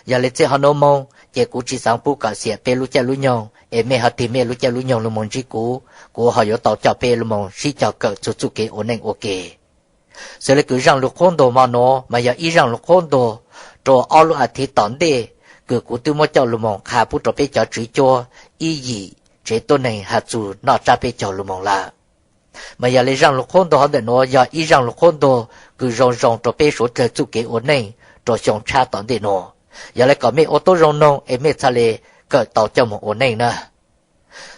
Yog li txij hov nuav moog ces kuv tsi xaav pub kom xiam peb lub caij lub nyoog, es mej ho tig mej lub caij lub nyoog lug moog ntsib kuv, kuv ho yuav tau coj peb lug moog sib cog kawm txug txuj kev ua neej ua ke. Xws le kws zaaj lug qhuab ntuas mo nuav mas yog ib zaaj lug qhuab ntuas rua ob lub as thiv tom ntej kws kuv twb muab coj lug moog qha pub rua peb cov tswv cuab ib yim tsev tuab neeg has txug noj tsab peb caug lug moog lawm. Mas yog le zaaj lug qhuab ntuas hov ntawm nuav yog ib zaaj lug qhuab ntuas kws zoo zoo rua peb suav dlawg txuj kev ua neej rua xyoo tshab tom ntej nuav. Yog le kom mej ua tuab zoo noog es mej txhaj le kawm tau coj moog ua neej na.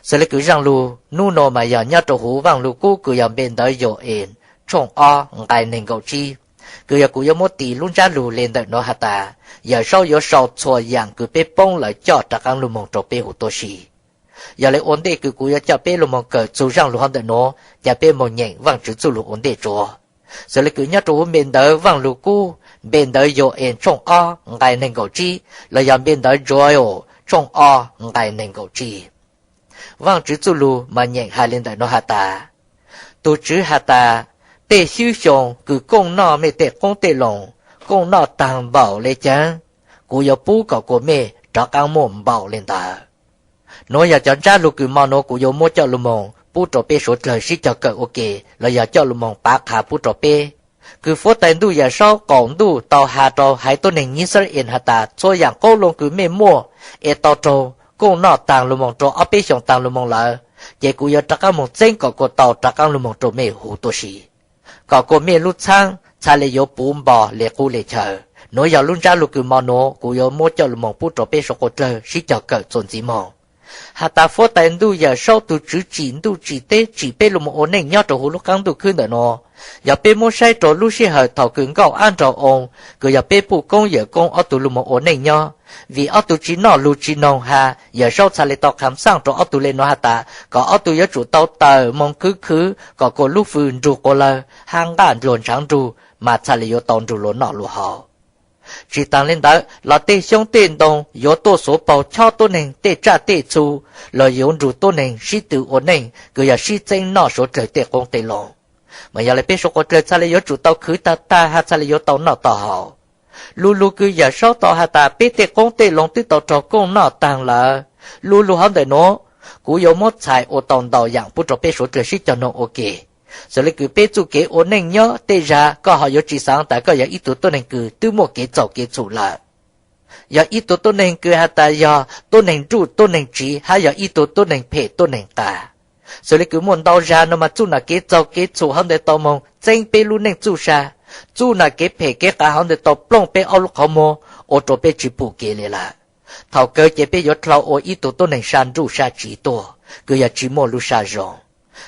Xws le kws zaaj lug nub nuav mas yog nyob rua huv Vaaj Lug Kub kws yog npe ntawv Yog Es tshooj ob nqai neeg nkaum tsib, kws yog kuv yuav muab tis lub ntsab lug le ntawm nuav has tas, Yawm Saub yuav sau txhua yaam kws peb poob lawm coj rov qaab lug moog rua peb huv tuab si. Yog le ua ntej kws kuv yuav coj peb lug moog kawm txug zaaj lug hov ntawm nuav, ca peb moog nyeem Vaajtswv txuj lug ua ntej tsuav. Xws le kws nyob rua huv npe ntawv Vaaj Lug Kub, npe ntawv Yog Es tshooj ob nqai neeg nkaum tsib los yog npe ntawv Joel tshooj ob nqai neeg nkaum tsib. Vaajtswv txuj lug mas nyeem has le ntawm nuav has tas, Tug Tswv has tas, tej xyub xyoo kws kooj noj mej tej qoob tej loo, kooj noj taag npaum le caag, kuv yuav pub kom kuas mej rov qaab muaj npaum le ntawd. Nuav yog cov ntsab lug kws mo nuav kuv yuav muab coj lug moog pub rua peb suav dlawg sib cog kawm ua ke los yog coj lug moog pav qha pub rua peb. Kws Fuab Tais Ntuj Yawm Saub qaum ntuj tau has rua haiv tuab neeg Yixalayees has tas, txhua yaam qoob loo kws mej muaj es tau raug kooj noj taag lug moog rua ob peb xyoos taag lug moog lawm, ces kuv yuav rov qaab moog txeeb kom kuas tau rov qaab lug moog rua mej huv tuab si, kom kuas mej lub txhaab txhaj le yuav puv npo le qub le chaw. Nuav yog lub ntsab lug kws mo nuav kuv yuav muab coj lug moog pub rua peb suav dlawg sib cog kawm txuas ntxiv moog. Has tas Fuab Tais Ntuj Yawm Saub tug Tswv tsim ntuj tsim teb tsim peb lug moog ua neej nyob rua huv lub qaab ntuj khwb ntawm nuav. Yog peb muab saib rua lub sij hawm thaum kws nkauj Ab Nraug Oo, kws yog peb puj koob yawm koob ob tug lug moog ua neej nyob, vim ob tug tsi noj lug tsi noog has, Yawm Saub txhaj le tau qha xaaj rua ob tug le nuav has tas kom ob tug yuav tsum tau tawm moog khwv khwv kom kuas lub fws nrug quas lawg hab nqaj ndluag ntshaav nrug mas txhaj le yuav tau nrug luas noj luas haus. Tsi taag le ntawd los tej xyoob tej ntoo yuav tuaj xuav paug chob tuab neeg tej tsaj tej txhu los yuav nrug tuab neeg sib tw ua neej kws yog sib txeeb noj suav dlawg tej qoob tej loo. Mas yog le peb suav dlawg txhaj le yuav tsum tau khwv tag tag has txhaj le yuav tau noj tau haus. Lu lug kws Yawm Saub tau has tas peb tej qoob tej loo twb tau raug kooj noj taag lawm. Lu lug hov ntawm nuav, kuv yuav muab txhais ua tau ntau yaam pub rua peb suav dlawg sib cog noog ua ke. Xws le kws peb txuj kev ua neej nyob tej zag koj ho yuav tsi xaav tas koj yog ib tug tuab neeg kws twb muaj kev txaug kev txhum lawm. Yog ib tug tuab neeg kws has tas yog tuab neeg nruj tuab neeg tsiv hab yog ib tug tuab neeg phem tuab neeg qas. Xws le kws muaj ntau zag nuav mas txuj nam kev txaug kev txhum hov ntawd tau moog txeeb peb lub neej txuj sa, txuj nam kev phem kev qas hov ntawd tau plooj peb ob lub qhov muag ua rua peb tsi pum kev le lawm. Thaum kawg ces peb yuav dlhau ua ib tug tuab neeg sab nruj sab tsiv tuaj kws yog tsi muaj lub sab zoo,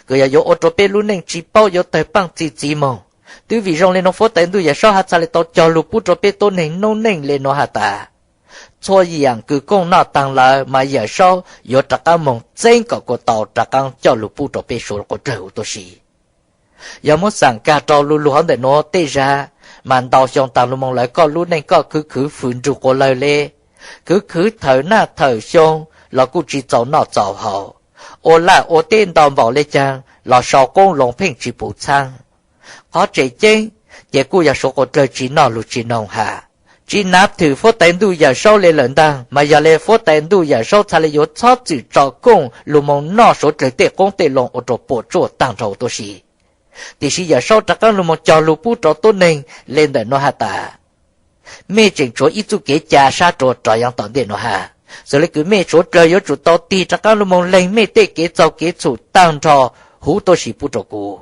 kws yog yuav ua rua peb lub neej tsi paub yuav tawg paaj txi txiv moog. Twb vim zoo le nuav Fuab Tais Ntuj Yawm Saub has txhaj le tau cog lug pub rua peb tuab neeg noob neej le nuav has tas, txhua yaam kws kooj noj taag lawm mas Yawm Saub yuav rov qaab moog txeeb kom kuas tau rov qaab coj lug pub rua peb suav dlawg huv tuab si. Yog muab xaam kag rua lu lug hov ntawm nuav tej zag, mas ntau xyoo taag lug moog lawm koj lub neej koj khwv khwv fws nrug quas lawg le, khwv khwv thawm naj thawm xyoo los kuj tsi txaus noj txaus haus, ua laj ua teb ntau npaum le caag los sau qoob loo pheej tsi pum txhaab. Qhov tseem ceeb ces kuj yog suav dlawg tsi noj lug tsi noog has, tsi nav thwm Fuab Tais Ntuj Yawm Saub le lawm ntaag, mas yog le Fuab Tais Ntuj Yawm Saub txhaj le yuav txhob txwm tso kooj lug moog noj suav dlawg tej qoob tej loo ua rua puam tsuaj taag nrho huv tuab si. Tiam sis Yawm Saub rov qaab lug moog cog lug pub rua tuab neeg le ntawm nuav has tas, mej tseem tshuav ib txuj kev ca sab rua rov yaav tom ntej nuav has. Xws le kws mej suav dlawg yuav tsum tau tig rov qaab lug moog leeg mej tej kev txaug kev txhum taag nrho huv tuab si pub rua kuv.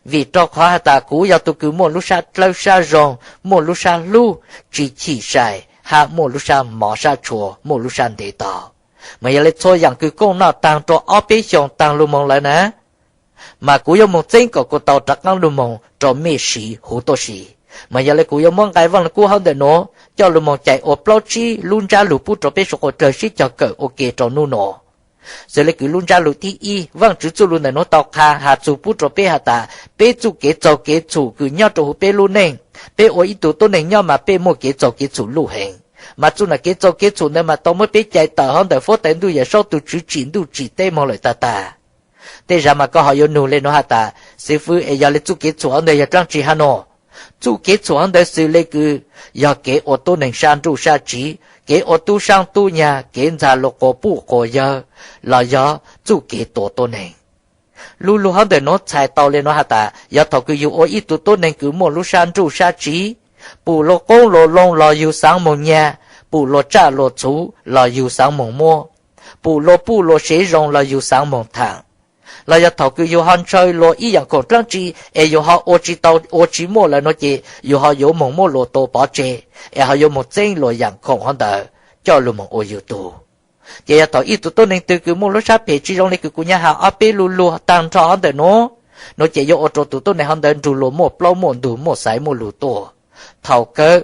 Vim rua qhov has tas kuv yog tug kws muaj lub sab dlawb sab zoo, muaj lub sab hlub, tsi chim sai, hab muaj lub sab mov sab tshua, muaj lub sab ntev tau. Mas yog le txhua yaam kws kooj noj taag rua ob peb xyoos taag lug moog lawm na, mas kuv yuav moog txeeb kom kuas tau rov qaab lug moog rua mej siv huv tuab si. Mas yog le kuv yuav muab nqai Vaaj Lug Kub hov ntawm nuav coj lug moog cais ua plaub tsib lub ntsab lug pub rua peb suav dlawg sib cog kawm ua ke rua nub nuav. Xws le kws lub ntsab lug thib ib, Vaajtswv txuj lug ntawm nuav tau qha has txug pub rua peb has tas, peb txuj kev txaug kev txhum kws nyob rua huv peb lub neej, peb ua ib tug tuab neeg nyob mas peb muaj kev txaug kev txhum luj heev. Mas txuj nam kev txaug kev txhum ntawd mas tau muab peb cais tawm hov ntawm Fuab Tais Ntuj Yawm Saub tug Tswv tsim ntuj tsim teb moog lawm tag tag. Tej zag mas koj ho yuav nug le nuav has tas, xib fwb es yog le txuj kev txhum hov ntawd yog dlaab tsi hab nuav? Txuj kev txhum hov ntawd xws le kws yog kev ua tuab neeg sab nruj sab tsiv, kev ua tub sab tub nyag, kev ntxag luas quas puj quas yawg, los yog txuj kev tua tuab neeg. Lu lug hov ntawm nuav txhais tau le nuav has tas yog thaum kws yug ua ib tug tuab neeg kws muaj lub sab nruj sab tsiv, pum luas qoob luas loo los yug xaav moog nyag, pum luas tsaj luas txhuv los yug xaav moog muab, pum luas puj luas sev zoo los yug xaav moog thaam, los yog thaum kws yug ho ntshaw luas ib yaam khoom dlaab tsi es yug ho ua tsi tau ua tsi muaj lawm nuav ces yug ho yuav moog muab luas tua pov tseg, es ho yuav moog txeeb luas yaam khoom hov ntawd coj lug moog ua yug tug. Ces yog thaum ib tug tuab neeg twg kws muaj lub sab phem tsi zoo le kws kuv nyab has ob peb lu lug taag nrho hov ntawm nuav, nuav ces yuav ua rua tug tuab neeg hov ntawd nrug luas muaj plaub muaj ntug muaj xaiv muaj lug tuaj. Thaum kawg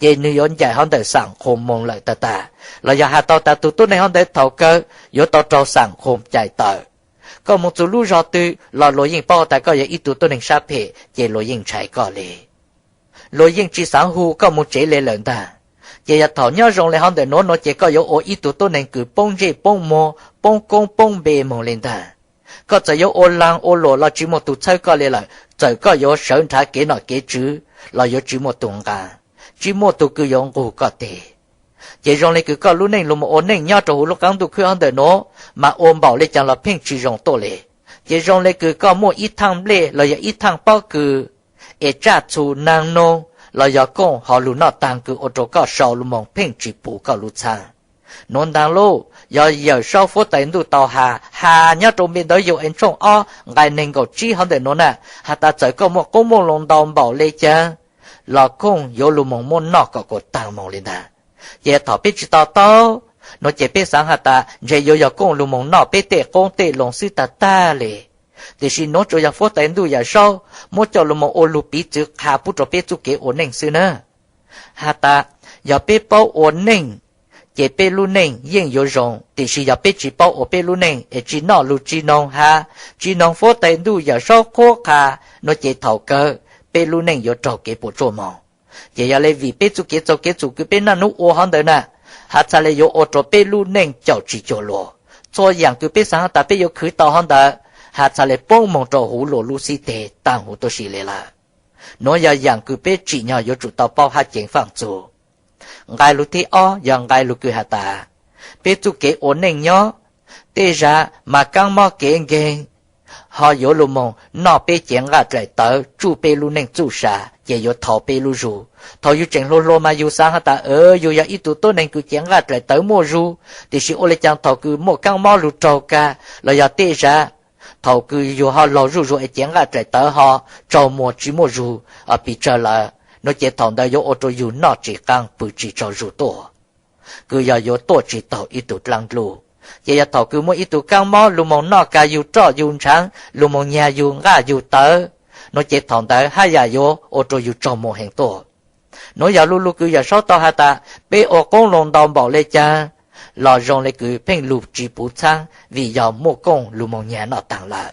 ces nwg yuav ncaim hov ntawm xam qhum moog lawm tag tag, los yog has tau tas tug tuab neeg hov ntawd thaum kawg yuav tau raug xam qhum caim tawm. Koj moog txug lub zog twg los luas yeej paub tas koj yog ib tug tuab neeg sab phem ces luas yeej ntshai koj le. Luas yeej tsi xaav hu koj moog tsev le lawm ntag. Ces yog thaum nyob zoo le hov ntawm nuav nuav ces koj yuav ua ib tug tuab neeg kws poob ntsej poob muag, poob koob poob npe moog le ntag. Koj txawm yuav ua laag ua luam los tsi muaj tug txhawb koj le lawm, txawm koj yuav sawv nrhav kev nom kev tswv los yuav tsi muaj tug nqaa, tsi muaj tug kws yuav nqug koj teg. Ces zoo le kws koj lub neej lug moog ua neej nyob rua huv lub qaab ntuj khwb hov ntawm nuav mas ua npaum le caag los pheej tsi zoo tuaj le. Ces zoo le kws koj muaj ib thaaj nplej los yog ib thaaj pob kws es tsaj txhu naag noog los yog kooj ho lug noj taag kws ua rua koj sau lug moog pheej tsi puv koj lub txhaab. Nuav ntaag lauj, yog Yawm Saub Fuab Tais Ntuj tau has, has nyob rua npe ntawv Yau-ees tshooj ob nqai neeg nkaum tsib hov ntawm nuav na, has tas txawm koj muaj qoob muaj loo ntau npaum le caag los kooj yuav lug moog muab noj kom kuas taag moog le ntag. Ces thaum peb tsi to taub, nuav ces peb xaav has tas ntshe yuav yog kooj lug moog noj peb tej qoob tej loo xwb tag tag le. Tiam sis nuav tsuas yog Fuab Tais Ntuj Yawm Saub muab coj lug moog ua lug piv txwv qha pub rua peb txuj kev ua neej xwb na. Has tas yog peb paub ua neej, ces peb lub neej yeej yuav zoo, tiam sis yog peb tsi paub ua peb lub neej es tsi noj lug tsi noog has, tsi noog Fuab Tais Ntuj Yawm Saub qhuab qha, nuav ces thaum kawg peb lub neej yuav raug kev puam tsuaj moog. Ces yog le vim peb txuj kev txaus kev txhum kws peb naj nub ua hov ntawd na, has txhad le yuav ua rua peb lub neej caum tsi cuag luas. Txhua yaam kws peb xaav tas peb yuav khwv tau hov ntawd, has txhad le poob moog rua huv luas lub xib teg taag huv tuab si le lawm. Nuav yog yaam kws peb tsim nyog yuav tsum tau paub hab ceev faaj txug. Nqai lug thib ob yog nqai lug kws has tas, peb txuj kev ua neej nyob, tej zag mas kaab mob kev nkeeg, ho yuav lug moog noj peb cev nqaj dlaim tawv tsuj peb lub neej txuj sa, ces yuav thov peb lub zug. Thaum yug tseem hluas hluas mas yug xaav has tas yug yog ib tug tuab neeg kws cev nqaj dlaim tawv muaj zug, tiam sis ua le caag thaum kws muaj kaab mob lug raug kag los yog tej zag thaum kws yug ho laug zuj zug es cev nqaj dlaim tawv ho tsaug muag tsi muaj zug, pes tsawg lawm, nuav ces thaum ntawd yuav ua rua yug noj tsi qaab pw tsi tsaug zug tuaj, kws yog yuav tuaj tsi taug ib tug dlaab dluj. Ces yog thaum kws muaj ib tug kaab mob lug moog noj kag yug roj yug ntshaav, lug moog nyag yug nqaj yug tawv, nuav ces thaum ntawd hab yam yuav ua rua yug tsaug muag heev tuaj. Nuav yog lu lug kws Yawm Saub tau has tas peb ua qoob loo ntau npaum le caag los zoo le kws pheej lug tsi puv txhaab vim yog muaj kooj lug moog nyag noj taag lawm.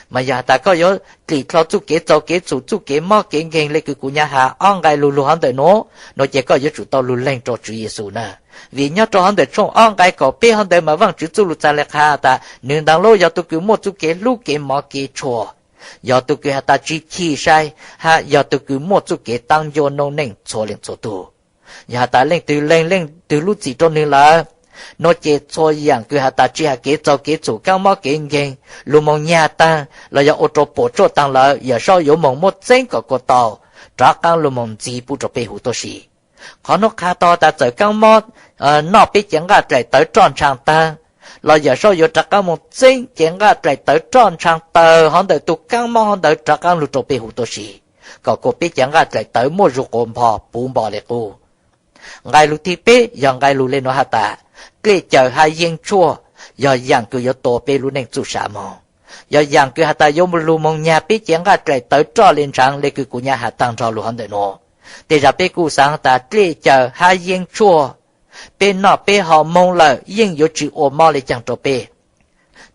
Mas yog has tas koj yuav dlim dlhau txuj kev txaus kev txhum txuj kev mob kev nkeeg le kws kuv nyam has ob nqai lug lug hov ntawm nuav, nuav ces koj yuav tsum tau lug leeg rua Tswv Yexus na. Vim nyob rua hov ntawm tshooj ob nqai kaum peb hov ntawd mas Vaajtswv txuj lug txav le qha tas nwg ntaag lub yog tug kws muaj txuj kev hlub kev mov kev tshua, yog tug kws has tas tsi chim sai, hab yog tug kws muaj txuj kev taab ncua noob neej txhua leej txhua tug. Yog has tas leej twg leeg leej twg lub txim rua nwg lawm, nuav ces txhua yaam kws has tas tsi has kev txaus kev txhum kaab mob kev nkeeg, lug moog nyag taag los yog ua rua puam tsuaj taag lawm, Yawm Saub yuav moog muab txeeb kom kuas tau rov qaab lug moog ntxiv pub rua peb huv tuab si. Qhov nuav qha tau tas txawm kaab mob noj peb cev nqaj dlaim tawv roj ntshaa taag los Yawm Saub yuav rov qaab moog txeeb cev nqaj dlaim tawv roj ntshaa tawg hov ntawm tug kaab mob hov ntawd rov qaab lug rua peb huv tuab si, kom kuas peb cev nqaj dlaim tawv muaj zug quas npho puv npo le qub. Nqai lug thib peb yog nqai lug le nuav has tas, dlej caws hab yeeb tshuaj yog yaam kws yuav tua peb lub neej txuj sa moog. Yog yaam kws has tas yuav lug moog nyag peb cev nqaj dlaim tawv roj le ntshaa le kws kuv nyam has taag nrho lug hov ntawm nuav. Tej zag peb kuj xaav tas dlej caws hab yeeb tshuaj, peb noj peb haus moog lawm yeej yuav tsi ua mob le caag rua peb.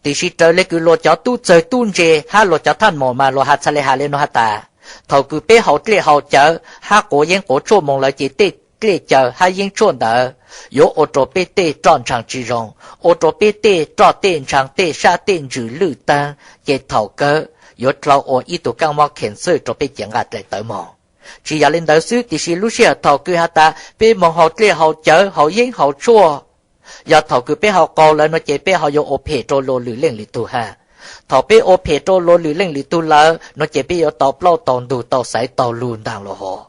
Tiam sis raws le kws luas cov tub txawg tub ntse hab luas cov thaj maum mas luas has txhad le has le nuav has tas, thaum kws peb haus dlej haus cawv hab quav yeeb quav tshuaj moog lawm ces tej dlej caws hab yeeb tshuaj ntawd yuav ua rua peb tej roj ntshaa tsi zoo, ua rua peb tej roj tej ntshaa tej sab tej ntsws lwj taag, ces thaum kawg yuav dlhau ua ib tug kaab mob khees xwb rua peb cev nqaj dlaim tawv moog. Tsis yog li ntawd xwb, tiam sis lub sij hawm thaum kws has tas peb moog haus dlej haus cawv haus yeeb haus tshuaj, yog thaum kws peb haus qaug lawm no ces peb ho yuav ua phem rua luas lwm leej lwm tug has. Thaum peb ua phem rua luas lwm leej lwm tug lawm no ces peb yuav tau plaub tau ntug tau xaiv tau lug ntaag los hov.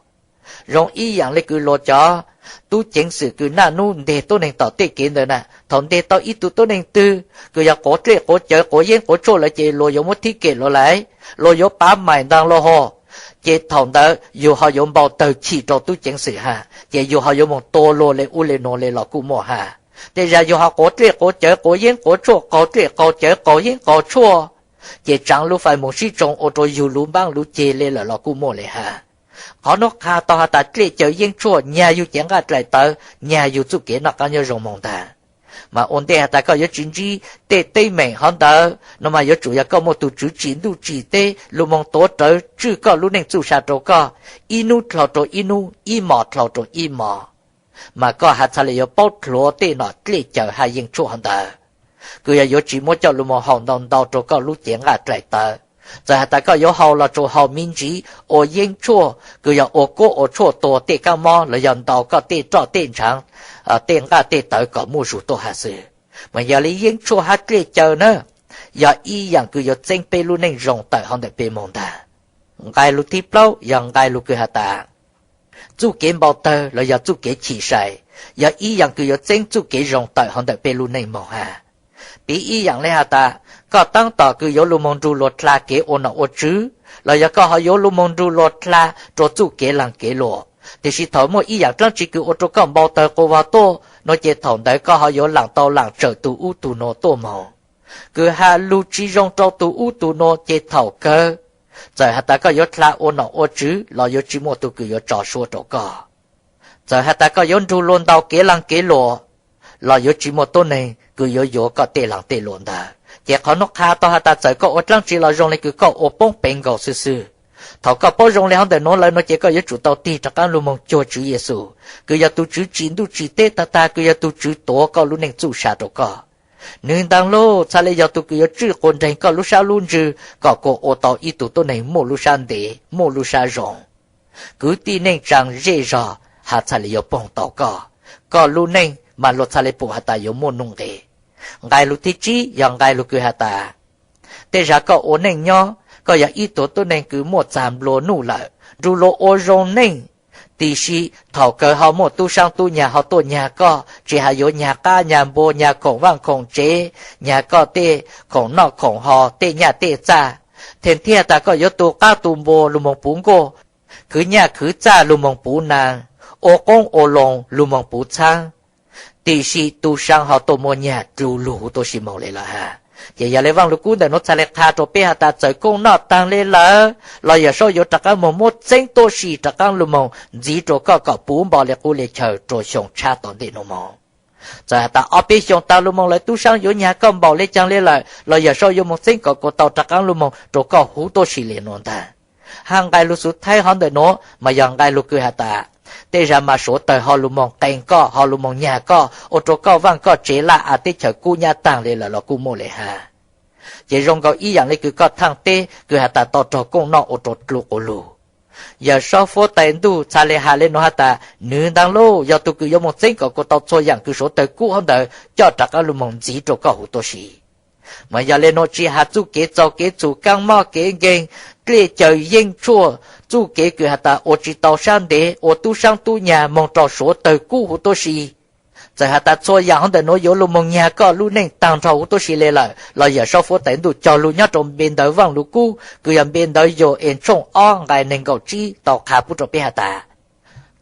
Zoo ib yaam le kws luas cov tub ceev xwm kws naj nub nteg tuab neeg tom tej kev ntawd na, thaum nteg tau ib tug tuab neeg twg kws yog quav dlej quav cawv quav yeeb quav tshuaj lawm ces luas yuav muab thib kem luas lais, luas yuav pav maim ntaag los hov. Ces thaum ntawd yug ho yuav npau tawg chim rua tub ceev xwm has, ces yug ho yuav moog tua luas le ub le nuav le los kuj muaj has. Tej zag yug ho quav dlej quav cawv quav yeeb quav tshuaj qaug dlej qaug cawv qaug yeeb qaug tshuaj, ces tsaav lub fais moog sib tsoo ua rua yug lub npaab lub ceg le lawm los kuj muaj le has. Qhov nuav qha tau has tas dlej cawv yeeb tshuaj nyag yug cev nqaj dlaim tawv, nyag yug txuj kev noj qaab nyob zoo moog ntag. Mas ua ntej has tas koj yuav tsis ntsib tej teeb meem hov ntawd no mas yuav tsum yog koj muaj tug Tswv tsim ntuj tsim teb lug moog tuav rawv tswj koj lub neej txuj sa rua koj, ib nub dlhau rua ib nub, ib mos dlhau rua ib mos, mas koj has txhaj le yuav paub dlhuav tej nom dlej cawv hab yeeb tshuaj hov ntawd, kws yog yuav tsis muab coj lug moog haus ntau ntau rua koj lub cev nqaj dlaim tawv. Txawm has tas koj yuav haus los tsuas haus me ntsiv ua yeeb tshuaj kws yog ua kuab ua tshuaj tua tej kaab mob los yog ntaus koj tej roj tej ntshaav, tej nqaj tej tawv kom muaj zug tuaj has xwb. Mas yog le yeeb tshuaj hab dlej cawv na, yog ib yaam kws yuav txeeb peb lub neej zoo tawm hov ntawm peb moog ntag. Nqai lug thib plaub yog nqai lug kws has tas txuj kev npau tawg los yog txuj kev chim sai, yog ib yaam kws yuav txeeb txuj kev zoo tawm hov ntawm peb lub neej moog has. Piv ib yaam le has tas, koj taab tom kws yuav lug moog nrug luas dlha kev ua nom ua tswv, los yog koj ho yuav lug moog nrug luas dlha rua txuj kev laag kev luam, tiam sis thaum muaj ib yaam dlaab tsi kws ua rua koj npau tawg quas vag tuaj no ces thaum ntawd koj ho yuav laam tau laam tsawm tug ub tug nuav tuaj moog. Kws has lug tsis zoo rua tug ub tug nuav ces thaum kawg, txawm has tas koj yuav dlha ua nom ua tswv los yuav tsis muaj tug kws yuav tso suab rua koj. Txawm has tas koj yuav nrug luas ntaus kev laag kev luam los yuav tsis muaj tuab neeg kws yuav yuav koj tej laag tej luam ntawd. Ces qhov nuav qha tau has tas txawm koj ua dlaab tsi los zoo le kws koj ua poob peev nkaus xwb xwb. Thaum koj paub zoo le hov ntawm nuav lawm no ces koj yuav tsum tau tig rov qaab lug moog cuag Tswv Yexus, kws yog tug Tswv tsim ntuj tsim teb tag tag, kws yog tug Tswv tuav koj lub neej txuj sa rua koj. Nwg ntaag lug txhaj le yog tug kws yuav tswj quas nreeg koj lub sab lub ntsws kom kuas ua tau ib tug tuab neeg muaj lub sab ntev muaj lub sab zoo. Kwv tij neej tsaa zej zog has txhaj le yuav poog tau koj, koj lub neej mas luas txhaj le pum has tas yuav muaj nuj nqes. Nqai lug thib tsib yog nqai lug kws has tas, tej zag koj ua neej nyob koj yog ib tug tuab neeg kws muaj txag nplua nuj lawm, nrug luas ua zoo neej, tiam sis thaum kawg ho muaj tub saab tub nyag ho tuaj nyag koj, tsis has yuav nyag qab nyag npua, nyag khoom vaaj khoom tsev, nyag koj tej khoom noj khoom haus, tej nyaj tej txag, them thiaj tas koj yuav tu qab tu npua lug moog puv nkuaj, khwv nyaj khwv txag lug moog puv naag, ua qoob ua loo lug moog puv txhaab, tiam sis tub saab ho tuaj muaj nyag dlu lug huv tuab si moog le lawm has. Ces yog le Vaaj Lug Kub ntawm nuav txhaj le qha rua peb has tas txawm kooj noj taag le lawm los Yawm Saub yuav rov qaab moog muab txeeb tuab si rov qaab lug moog ntxiv rua koj kom puv npo le qub le chaw rua xyoo tshab tom ntej nuav moog. Txawm has tas ob peb xyoo taag lug moog lawm tub saab yuav nyag koj npaum le caag le lawm los Yawm Saub yuav moog txeeb kom kuas tau rov qaab lug moog rua koj huv tuab si le nuav ntag. Hab nqai lug xub thaib hov ntawm nuav mas yog nqai lug kws has tas, tej zag mas suav tawg ho lug moog qee koj ho lug moog nyag koj ua rua koj vaaj koj tsev laj av teb chaws kub nyab taag le lawm los kuj muaj le has. Ces zoo nkaus ib yaam le kws koj thaaj teb kws has tas tau raug kooj noj ua rua dlu quas lug. Yawm Saub Fuab Tais Ntuj txhaj le has le nuav has tas nwg ntaag lug yog tug kws yuav moog txeeb kom kuas tau txhua yaam kws suav tawg kub hov ntawd coj rov qaab lug moog ntxiv rua koj huv tuab si. Mas yog le nuav tsis has txuj kev txaug kev txhum kaab mob kev nkeeg, dlej cawv yeeb tshuaj, txuj kev kws has tas ua tsis tau sab ntev ua tub saab tub nyag moog rua suav tawg kub huv tuab si. Txawm has tas txhua yaam hov ntawm nuav yuav lug moog nyag koj lub neej taag nrho huv tuab si le lawm los Yawm Saub Fuab Tais Ntuj cog lug nyob rua npe ntawv Vaaj Lug Kub kws yog npe ntawv Yau-es tshooj ob nqai neeg nkaum tsib tau qha pub rua peb has tas,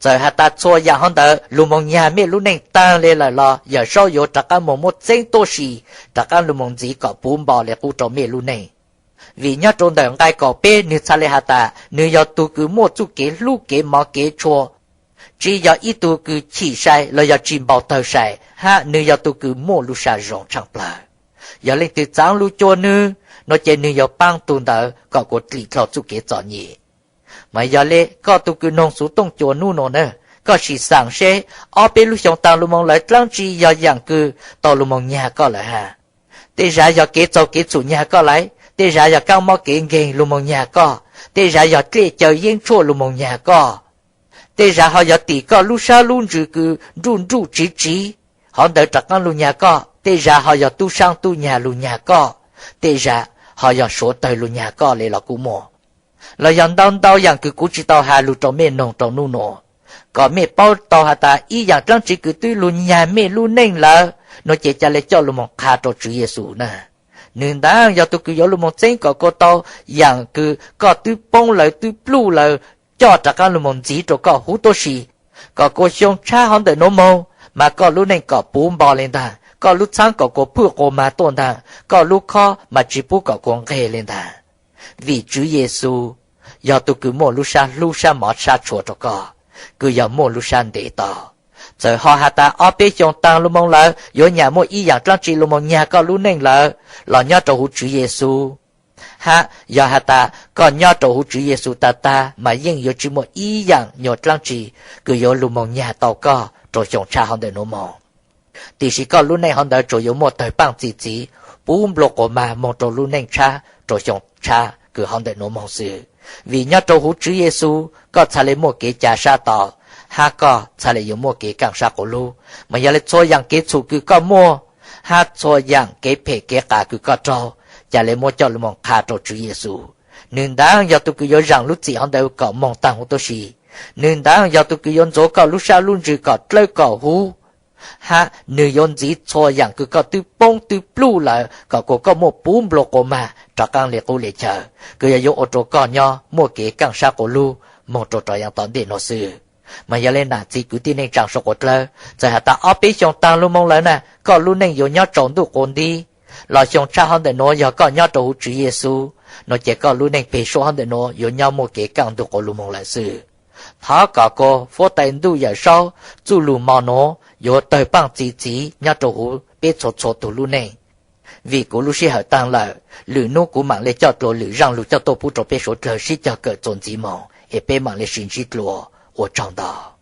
txawm has tas txhua yaam hov ntawd lug moog nyag mej lub neej taag le lawm los Yawm Saub yuav rov qaab moog muab txeeb tuab si rov qaab lug moog ntxiv kom puv npo le qub rua mej lub neej. Vim nyob rua ntawm nqai kaum peb nwg txhaj le has tas nwg yog tug kws muaj txuj kev hlub kev mov kev tshua, tsis yog ib tug kws chim sai los yog tsis npau tawg sai, hab nwg yog tug kws muaj lub sab zoo tshaaj plawg. Yog leej twg txaav lug cuag nwg no ces nwg yuav paab tug ntawd kom kuas dlim dlhau txuj kev txom nyem. Mas yog le koj tug kws noog xuv tooj cua nub nuav na, koj sim xaam seb ob peb lub xyoo taag lug moog lawm dlaab tsi yog yaam kws tau lug moog nyag koj lawm has. Tej zag yog kev txaug kev txhum nyag koj lawm, tej zag yog kaab mob kev nkeeg lug moog nyag koj, Tej zav yog dlej caw yeeb tshuaj lug moog nyag koj. Tej zav ho yog tim koj lub sab lub ntsws kws nruj nruj tsiv tsiv, hov ntawd rov qaab lug nyag koj. Tej zav ho yog tub saab tub nyag lug nyag koj. Tej zav ho yog suav tawg lug nyag koj le los kuj muaj. Los yog ntau ntau yaam kws kuv tsi tau has lug rau mej noog rau nub nuav, kom mej paub tau has tas ib yaam dlaab tsi kws twb lug nyag mej lub neej lawm nuav ces ca le coj lug moog qha rau Tswv Yexus na. Nwg ntaag yog tug kws yuav lug moog txeeb kom kua tau yaam kws koj twb poob lawm twb pluj lawm, coj rov qaab lug moog ntxiv rau koj huv tuab si, kom kua xyoo tshab hov ntawm nuav moog mas koj lub neej kom puv npo le ntag, koj lub txhaab kom kua phwj qua mag tuaj ntag, koj lub khob mas tsi pub kom kua nqeg le ntag. Vim Tswv Yexus yog tug kws muaj lub sab hlub sab mov sab tshua rau koj, kws yog muaj lub sab ntev tau. Txawm ho has tas ob peb xyoo taag lug moog lawm yuav nyam muaj ib yaam dlaab tsi lug moog nyag koj lub neej lawm, los nyob rau huv Tswv Yexus, hab yog has tas koj nyob rau huv Tswv Yexus tag tag mas yeej yuav tsi muaj ib yaam nyuas dlaab tsi kws yuav lug moog nyag tau koj rau xyoo tshab hov ntawm nuav moog. Tiam sis koj lub neej hov ntawd tsuas yuav muaj tawg paaj txi txiv, puv nplua quas mag moog rau lub neej tshab rau xyoo tshab kws hov ntawm nuav moog xwb. Vim nyob rau huv Tswv Yexus koj txhaj le muaj kev ca sab tau, hab koj txhaj le yuav muaj kev kaaj sab quas lub. Mas yog le txhua yaam kev txhum kws koj muaj, hab txhua yaam kev phem kev qas kws koj raug, ca le muab coj lug moog qha rau Tswv Yexus. Nwg ntaag yog tug kws yuav zaam lub txim hov ntawd kom moog taag huv tuab si. Nwg ntaag yog tug kws yuav ntxuav koj lub sab lub ntsws kom dlawb kom huv, hab nwg yuav ntxiv txhua yaam kws koj twb poob twb pluj lawm kom kua koj muaj puv nplua quas mag rov qaab le qub le chaw, kws yog yuav ua rau koj nyob muaj kev kaaj sab quas lub moog rau rov yav tom ntej nuav xwb. Mas yog le nam txiv kwv tij neej tsaa suav quas dlawb, txawm has tas ob peb xyoo taag lug moog lawm na koj lub neej yuav nyob tsaus ntuj quas nti, los xyoo tshab hov ntawm nuav yog koj nyob rau huv Tswv Yexus, nuav ces koj lub neej peg suab hov ntawm nuav yuav nyob muaj kev kaaj ntuj quas lug moog lawm xwb. Thov kom kua fuab tais ntuj Yawm Saub txuj lug mo nuav yuav tawg paaj txi txiv nyob rau huv peb txhua txhua tug lub neej. Vim kuv lub sij hawm taag lawm, lwm nub kuv maam le coj dlua lwm zaaj lug coj tuaj pub rau peb suav dlawg sib cog kawm txuas ntxiv moog es peb maam le sib ntsib dlua. Ua tsaug ntau.